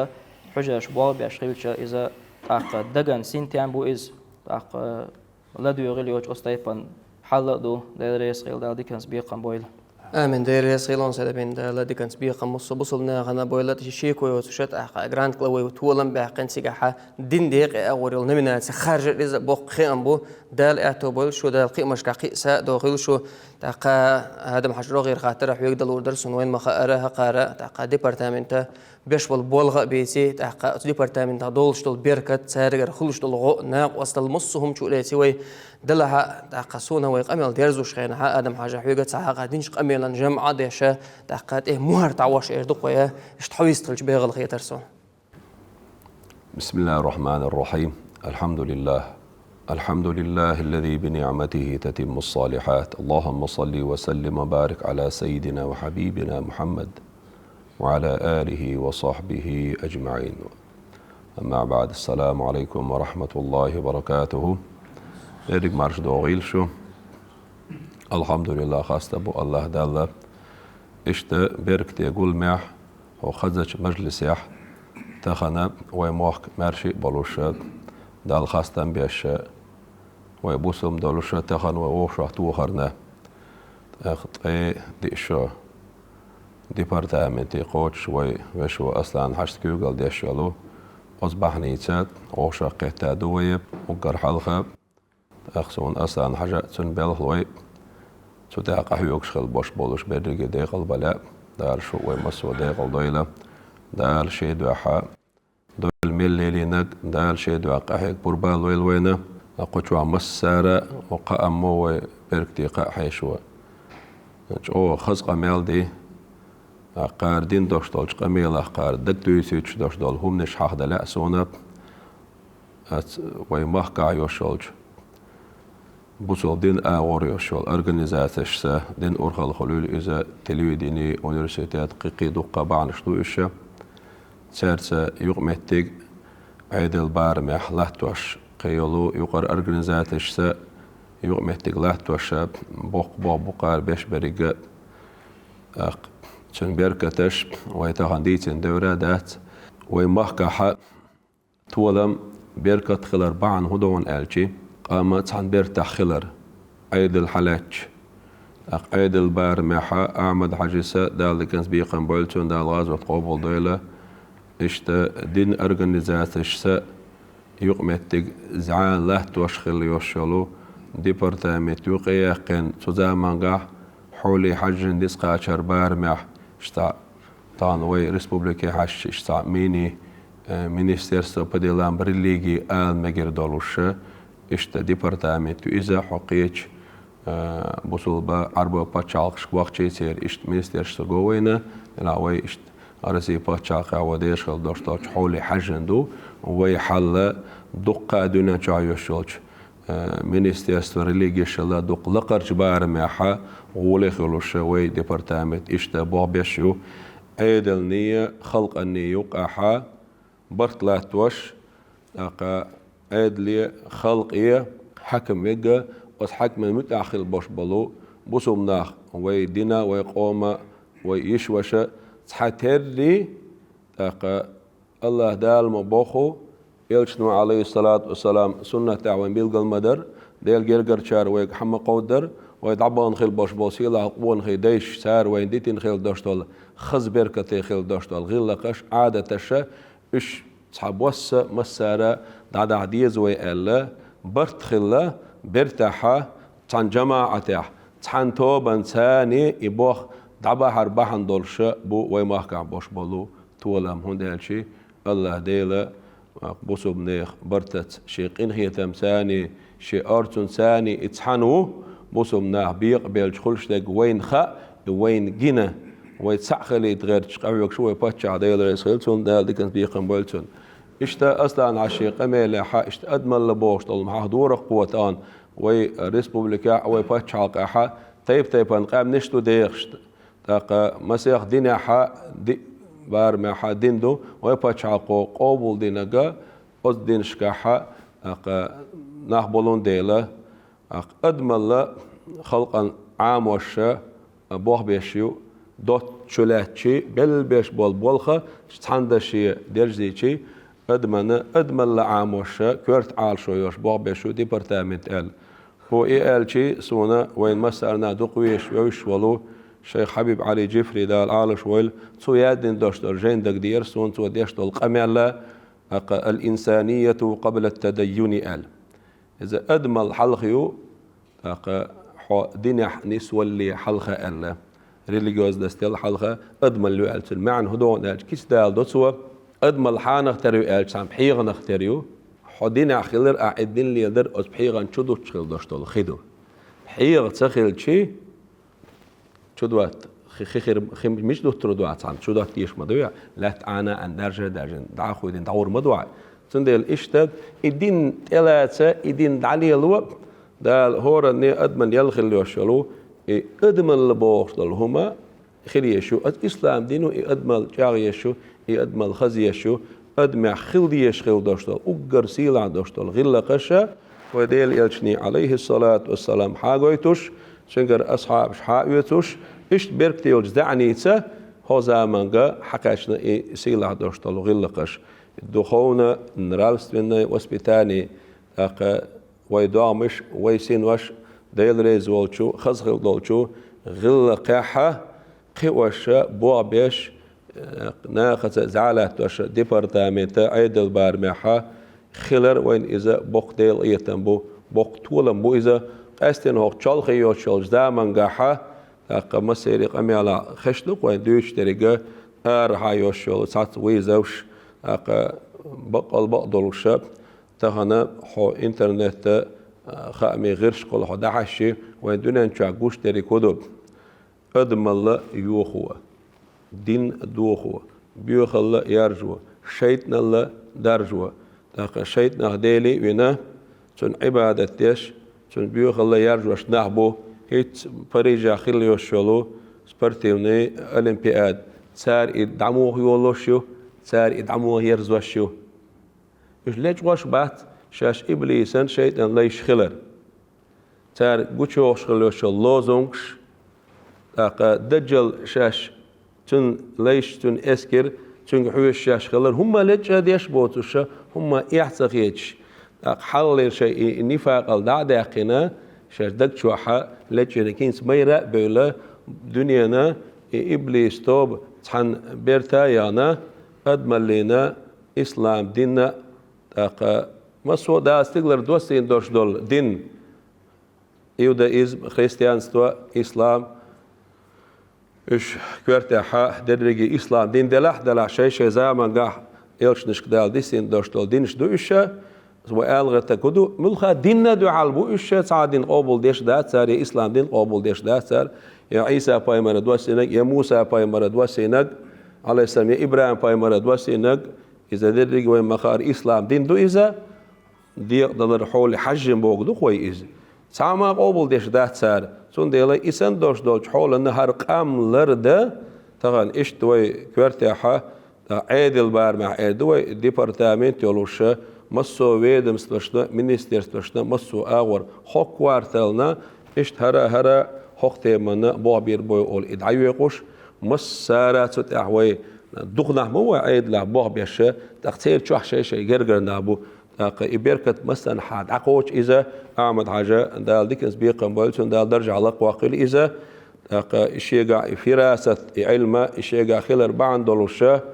хьуьжарш болх беш хилча, иза тӀаккха дагна синтем бу иза, тӀаккха ладоьгӀийла йоцуш оцу тайпана хьал а ду. Дела реза хуьлда, Дала диканца бекхам бойла. Амин. Дела реза хуьлда, Сайдабин, Дала диканца бекхам массо а бусалба нахана бойла, шеко йоцуш а, тӀаккха Гранд Главы толам баьккхина цигахь а, дин декъе агӀор йолу номинаци харжар иза боккха хиам бу. Дала аьтто бойла шу, Дала кхиамашкахь кхин а са а дохийла шу. ТӀаккха Адам-Хьажа, рогӀера хаттар а хьоьга далур дара суна, вайна ма-хаъара, хӀокхара, тӀаккха департамента беш болу болх а бийци, тӀаккха оцу департаментах долуш долу беркат, царгара хуьлуш долу гӀо, накъосталла массо а хӀума чу а леци вай, делахь а, тӀаккха суна вай къамел дерзош хенахь а, Адам-Хьажа, хьоьга цхьа хьакъ динчу къамелан жамӀа а деш, тӀаккха тӀе мухӀар тӀавош эр ду-кх вай, иштта хьо вистхилча бегӀал хетара суна. بسم الله الرحمن الرحيم. الحمد لله. الحمد لله الذي بنعمته تتم الصالحات. اللهم صل وسلم وبارك على سيدنا وحبيبنا محمد وعلى آله وصحبه أجمعين. أما بعد. السلام عليكم ورحمة الله وبركاته. Дерриг марш догӀийла шу. Алхьамдулиллах, хастам бу Аллах Далла. Иштта беркате гуламехь, хӀокху хазачу мажлисехь, тахана вай мохк маьрша а болуш, Далла хастам беш, вай бусалба долуш, тахана вай вовшах тохарна. Ах, ткъе диъ шо департаменте кхочуш вай вешо Аслан-Хьажас куьйгалла деш йолу, оцу бахьаница вовшах кхетта ду вай уггар хьалха. Ах, суна Аслан-Хьажа, цуьнан белхалой, цу тӀехь къахьоьгуш хила бош болуш берриге декъалбале, Дала шу вай массо а декъалдойла, Дала шен дуьхьа дойла мел лелийнарг, Дала шен дуьхьа къахьега пурба а лойла вайна, кху чохь массара а, кхааммо вай беркате кхаъ хьешо. ЧӀогӀа хаза къамел ди, кхара дина дош долчу къамелах кхара дагадуьйсуьйтуш дош долу хӀуманаш хьахда лаьа суна, ас вай махкахь йолуш йолчу бусалба дин агӀор йолуш йолу организацешца, дин урхалла хуьлийла иза, телевидение, университет, кхин-кхин дуккха а бахьанаш ду уьш. Цаьрца юкъаметтиг Ӏедал барамехь латтош, кхин йолу юкъара организацешца юкъаметтиг латтош, боккха болх бу кхара беш берриге а. ТӀаккха цуьнан беркаташ вай тахана дийцина девр а дац. Вай махкахь толам, беркат хилар бахьана хӀун ду аьлча, къам цхьана бертахь хилар, Ӏедал хьалаьцча. ТӀаккха Ӏедал барамехь Ахьмад-Хьаьжас, Дала диканца бекхам бойла цунна, Дала гӀазот къобалдойла, иштта дин организацешца юкъаметтиг зӀе латтош хилла йолуш йолу департамент юкъаяьккхина, цу замангахь хьоле хьаьжжина дицкхачар барамехь, иштта тахана вай республике хьаьжча, иштта цхьа мини-, э, министерство по делам религии ала мегар долуш, иштта департамент ю иза, хьо кхечу, э, бусулба Ӏарба пачхьалкхашка вахчий церан иштта министерство го вайна, делахь вай иштта Россия пачхьалкхехь вай деш хила дош долчу хьоле хьаьжжина ду, вай хьал дуккха а дуьнен чохь йолуш йолчу э, министерство религешалла дукха лакхарчу барамехь гӀоле хуьлуш вай департамент иштта болх беш ю. Ӏедалний, халкъаний юкъахь барт латтош, тӀаккха Ӏедале, халкъе хьаькам вега, оцу хьаькаман муьтӀахь хила бош болу бусулба нах, вай дина, вай къома, вай йиша-ваша цхьатерра, тӀаккха АллахӀ Дала ма боху, элчано, Ӏалайхиссалату вассалам, суннатехь вайн билгал ма дара, Делан гергарчара вайга хьан ма кховдара, вай дӀабахана хила бош болу сийлахь къонахий дайша, цара вайна дитина хила дош долу, хаза беркате хила дош долу гӀиллакхаш, Ӏадаташа, уьш цхьа босса массара дӀадахьа деза вай аьлла, барт хилла, бертахьа, цхьана жамаӀатехь, цхьана тобанца и болх дӀабахьар бахьана долуша бу вай махкахь бош болу толам, хӀунда аьлча АллахӀ Дела бусулба нехан бартаца, шен къинхетамца, шен орцунца и цхьаьна ву, бусулба нах бекъабелча хуьлуш дерг вайна хаьа, и вайна гина, вай цхьаъ хилийта гӀерташ къахьоьгуш ву вай паччахь, Дела реза хила цунна, Дала диканца бекхам бойла цунна. Иштта Аслан-Хьажас шен къамелехь, иштта адамалла бохуш долу хьахдора кхо тахана, вай республикехь, вай пачхьалкхехь тайп-тайпана къаьмнаш ду дехаш. ТӀаккха масех динехь, ди-, барамехь дин ду, вай пачхьалкхо къобалдинарг оцу динашкахь, тӀаккха нах болун дела, тӀаккха адамалла халкъан Ӏамоша болх беш ю, доцца чу лаьттачий, белла беш болу болха цхьана даше дерзийчий, адамана адамалла Ӏамоша коьрта Ӏалашо йолуш болх беш ю департамент аьлла. ХӀо и аьлчий, суна вайн массарна дукха везаш вевзаш волу шайх Хьабиб Ӏали Джифри, Дала Ӏалаш войла, цо яздина дош долу жайн дагадеара суна цо деш долу къамел, тӀаккха «Ал-инсанияту къабла ат-тадаййуни» аьлла. Иза адамалла хьалха ю, тӀаккха хьо динехь нисвалале хьалха аьлла. Религиозностел хьалха адамалла ю аьлла, цуьнан маьӀна хӀун ду аьлча, кица даладо цо, адамалла хьанах тера ю аьлча, цхьана пхьегӀанах тера ю. Хьо динехь хилар, ахь и дин леладар оцу пхьегӀан чу дуттуш хила дош долу хи ду. ПхьегӀа ца хилчий, чу дотта, хи, хи хир, хи мича дуттур ду ахь цхьана, чу дотта дезаш ма ду ахь, лаьтта Ӏана а Ӏана, даржа а даржина, дӀа а хуьйдина, дӀагӀур ма ду ахь. Цундела иштта, и дин тӀелаца, и дин дӀалело, Дала хӀоранна адаман ял хилла йолуш йолу, и адамалла бохуш долу хӀума хила езаш ю, оцу ислам дино и адамалла чӀагӀ езаш ю, и адамалла хаза езаш ю, адамехь хила дезаш хила дош долу, уггар сийлахь дош долу гӀиллакхаша, вай Делан элчане, Ӏалайхиссалату вассалам, хьагойтуш, цуьнгара асхьабаш хьаоьцуш, иштта беркате йолчу даьӀница хӀо заманга хьакхаьчна и сийлахь дош долу гӀиллакхаш. Духовно-нравственное воспитание, тӀаккха вай догӀмаш, вай синош, Дела реза волчу, хаза хила долчу, ГӀиллакхехьа кхиош, болх беш, э, нахаца зӀе латтош департамента Ӏедал барамехьа хилар вайна иза боккха Делан къинхетам бу, боккха толам бу иза. Къаьстина хӀокху чолхе йоцуш йолчу замангахьа, тӀаккха массеран къамелехь хезаш ду-кх вайна дуьйцуш дерг, арахьа йоцуш йолу цхьацца вызовш, тӀаккха баккъал бакъ долуша, тахана хьо интернетан, а, хаамийн гӀирсашкахула хьо дӀахьаьжча, вайн дуьнен чохь гуш дерг хӀун ду? Адамалла йохо, дин дохо, боьхалла яржо, шайтӀаналла даржо. ТӀаккха шайтӀанах Деле а вина, цунна Ӏибадат деш, цунна боьхалла яржош нах бу. ХӀинца Парижехь хила йолуш йолу спортивный олимпиада. Цара и дӀа муха йолуш ю, цара и дӀа муха ерзош ю? Уьш лечкъош бац шаьш иблисан, шайтӀан лайш хилар. Цара гучуйохуш хила йолуш йолу лозунгаш, тӀаккха Даджал шаьш, цуьнан лайш, цуьнан эскар, цуьнга хьоьжуш шаьш хилар, хӀумма лечкъа деш боцуша, хӀумма эхь ца хеташ, тӀаккха хьалхалера шайн и, и нифакъал дӀа а даьккхина, шаьш даг чохьа лечкъина кӀинца майра а бевлла, дуьненан и иблис тоба цхьана берта а яхана, адамаллина, ислам динна, тӀаккха массо а Дала стигалара доссийна долуш долу дин, иудаизм, христианство, ислам, уьш коьртехьа дерриге ислам дин делахь а делахь, шай-шай замангахь элчанашка Дала диссийна долуш долу динаш ду уьш. Вай ала гӀерта ку ду, муьлхха динна дуьхьал бу уьш, цхьа а дин къобалдеш дац цара, я ислам дин къобалдеш дац цара, я Ӏийса пайхамара доссийнарг, я Муса пайхамара доссийнарг, Ӏалайхиссалам, я ИбрахӀим пайхамара доссийнарг, иза дерриге вайн ма-хаара ислам дин ду иза, декъадалар хьоле хьаьжжина бохург ду-кх вай иза. Цхьа а ма къобалдеш дац цара. Цундела и санна долуш долчу хьолана хӀара къам лардан, тахана иштта вай коьртехьа, тӀаккха Ӏедал барамехь эр ду вай, департамент йолуша, массо а ведомствошна, министерствошна, массо а агӀор хӀокху квартална, иштта хӀара а, хӀара а хӀокху теманна болх бийр бу олу и дӀайоькъуш, массара а цу тӀехь вай, дукха нах ма ву вай Ӏедалехь болх беш, тӀаккха церан чохь шай-шай гергара нах бу. ТӀаккха и беркат массанхьа дӀакхочу иза, Ахьмад-Хьаьжа, Дала диканца бекхам бойла цунна, Дала даржехь лакхваккхийла иза. ТӀаккха и шегахь и фирасат, и Ӏилма, и шегахь хилар бахьана долуша,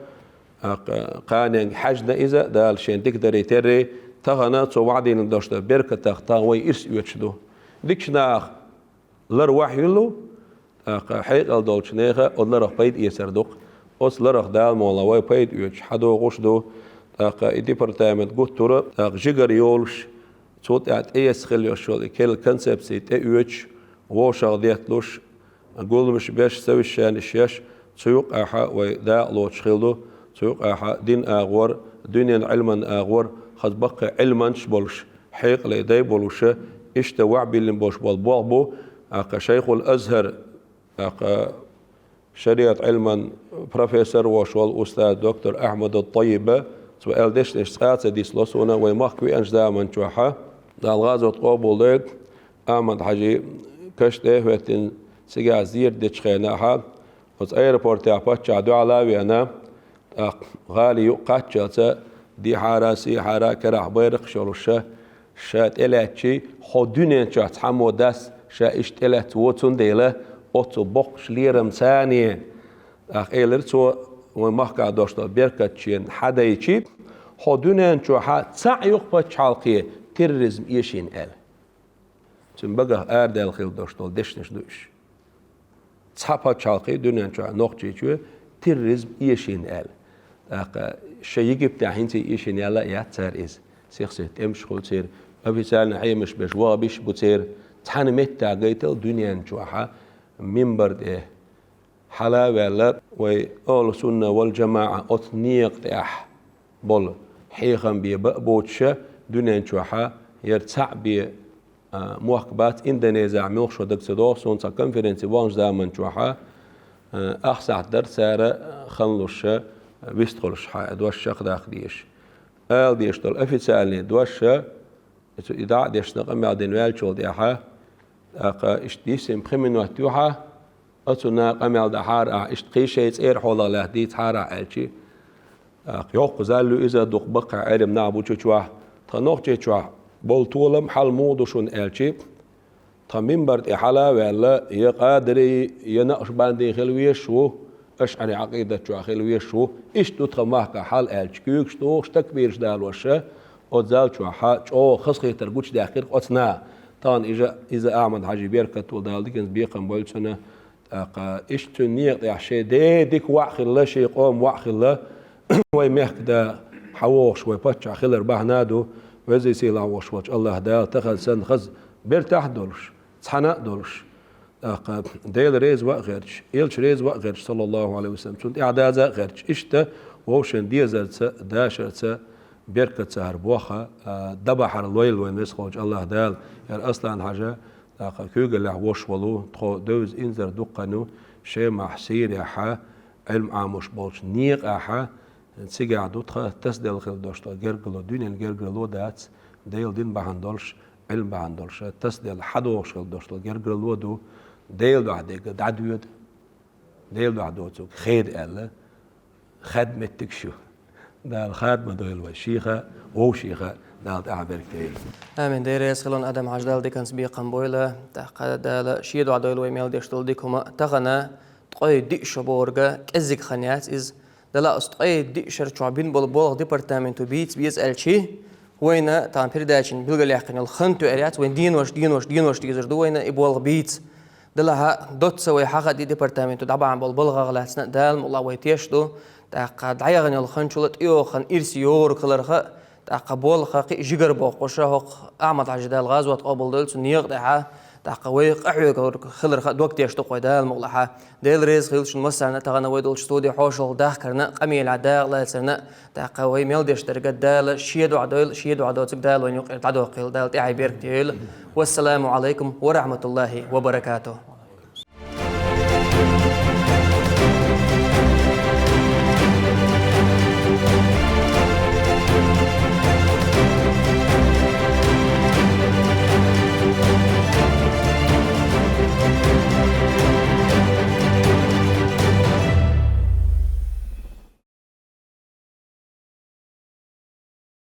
тӀаккха кханенга хьаьжна иза, Дала шен дика дарий террий, тахана цо ваӀдийна долуш долу беркатах тахана вай ирс оьцуш ду. Дикачу наха лар вахьйуьллу, тӀаккха хьекъал долчу нехан оцу ларах пайда эцар ду-кх. Оцу ларах Дала мукъ лахь вай пайда оьцуш хьадогӀуш ду. ТӀаккха и департамент гуттара а, тӀаккха жигара йолуш, цул тӀаьхьа тӀеэцна хила йолуш йолу и керла концепций тӀеоьцуш, вовшах детталуш, гуламаш беш, совещанеш еш, цу юкъахьа вай дакъа лоцуш хила ду, цу юкъахьа дин агӀор, дуьненан Ӏилман агӀор, хаза баккхий Ӏилманчаш болуш, хьекъале дай болуша, иштта ваӀ биллина болуш болу болх бу, тӀаккха Шайхул Азхар, тӀаккха шариат Ӏилман профессор волуш волу устаз доктор Ахьмад ат-Тайиба, цо аьлла дешнаш цкъа а ца дицло суна, вай махка веанчу заман чохьа, Дала гӀазот къобалдойла, Ахьмад-Хьаьжи каш тӀе а хӀоьттина, цигахь зерат дечу хенахьа, оцу аэропортехь паччахь дуьхьал а веана, тӀаккха гӀали юкъа кхаччалца, дехьара а, сехьара а карахь байракхаш йолуша, ша тӀелаьцчий, хьо дуьнен чохь цхьаммо дац, ша иштта тӀелаьцна воцун дела, оццул боккхачу лерамца. ТӀаккха элира цо, вайн махкахь долуш долу беркатченна хьадайчи, хьо дуьнен чохьа цхьаъ ю-кх пачхьалкхе терроризм эшийна аьлла. Цуьнан багах арадаьлла хила долуш долу дешнаш ду уьш. Цхьа пачхьалкхе дуьнен чохь Нохчийчоь терроризм эшийна аьлла. ТӀаккха шайн Египтехь хӀинца эшийна яьлла а яц цара иза. Сих-сиха тӀемаш хуьлу церан, официально хьемаш беш вахӀабиш бу церан. Цхьана меттехь гайтал дуьнен чохьа минбар тӀе хьала а ваьлла, вай Ахьлу Сунна вал ЖамаӀа оцу некъа тӀехь болу хьехам бен бан а боцуша, дуьнен чохьа яра цхьаъ бен, а, мохк бац, Индонезехь муьлхха шо дага ца догӀу, суна цхьа конференци ваханчу заман чохьа, а, ах сахьт дара цара, а, хан луша, а, вистхуьлуш хьан дош чекхдаккха дезаш. Ала дезаш долу официальный доша, и цу и дӀа а дешна къамел дина ваьллачул тӀаьхьа, тӀаккха иштта диссина пхи минот юьхьа, оцунна къамел дахьара ахь, иштта кхин шайн цӀера хьолах лаьтта дийцахьара ахь аьлчи, тӀаккха йоккха зал ю иза, дукха баккхий Ӏелам нах бу цу чохь, тхан Нохчийчохь болу толам хьал муха ду шуна аьлчи, Тхан минбар тӀе хьала а ваьлла, я къадарий, я накъшбандий хила везаш ву, ашӀарий Ӏакъидат чохь хила везаш ву. Иштта ду тхан махкахь хьал аьлча, куьйгаш тухуш, такбираш далош, оцу зал чохь чӀогӀа хазахетар гучудаьккхира оцу наха. Тахана иза, иза Ахьмад-Хьаьжин беркат волу, Дала диканца бекхам бойла цунна. ТӀаккха иштта цуьнан некъа тӀехь шен ден дика воӀ хилла, шен къоман воӀ хилла, вай мехкан да хьан вогӀуш, вай паччахь хилар бахьана а ду, везий сийлахь волуш волчу АллахӀ Дала тахана санна хаза бертахь а долуш, цхьаьна а долуш, тӀаккха Дела реза ван а гӀерташ, Элча реза ван а гӀерташ, саллаллаху Ӏалайхи ва саллам, цунна тӀаьхьадаза а гӀерташ, иштта вовшийн дезарца, дашарца, беркатца хӀара боххьа, а, дӀабахьар лойла вайн веза волчу АллахӀ Дала. ХӀара Аслан-Хьаьжа, тӀаккха куьйгаллехь волуш волу, тхо девза инзаре дукха хан ю, Шемахь, Сирехь, Ӏилма Ӏамош болчу некъахь, цигахь ду тхан тасаделла хила долуш долу гергарло, дуьненан гергарло дац, Делан дин бахьана долуш, Ӏилма бахьана долуш, тасаделла хьадогӀуш хила долуш долу гергарло ду, Делан дуьхьа дерг дӀадоьду, Делан дуьхьа доцург хеда аьлла, хадда меттигаш ю. Дала хадда ма дойла вай шех а, вовшех а, Дала тӀаьхье беркате йойла. Амин. Дела реза хуьлда, Адам-Хьаьжа, Дала диканца бекхам бойла. ТӀаккха Дала шен дуьхьа дойла вай мел деш долу дика хӀума. Тахана ткъе диъ шо бохург кӀеззиг хан яц иза. Делахь оцу ткъе диъ шарахь бина болу болх департаменто бийца беза аьлча, вайна тахана передачина билгалъяьккхина йолу хан тоьар яц, вайн денош, денош, денош дезар ду вайна и болх бийца. Делахь доцца вай хьахаде департаменто дӀабахьана болу балхах лаьцна а Дала мукъалахь вай теш ду, тӀаккха дӀаяхана йолу хан чул а тӀейогӀу хан ирсе йогӀург хиларх а, тӀаккха болх кхин а жигара боккхуш а хӀокху Ахьмад-Хьаьжин, Дала гӀазот къобалдойла цуьнан некъа тӀехь, тӀаккха вай къахьоьгург хиларх а дог теш ду-кх вай Дала мукъалахь. Дела реза хуьлда шуна массарна а, тахана вай долчу студи хьошалгӀа дахкарна а, къамелехь дакъалацарна а, тӀаккха вай мел деш дерг Дала шен дуьхьа дойла, шен дуьхьа доцург Дала вайна юкъара дӀадоккхийла, Дала тӀаьхье беркате йойла. Вассаламу Ӏалайкум ва рахьматуллахӀи ва баракатухӀ.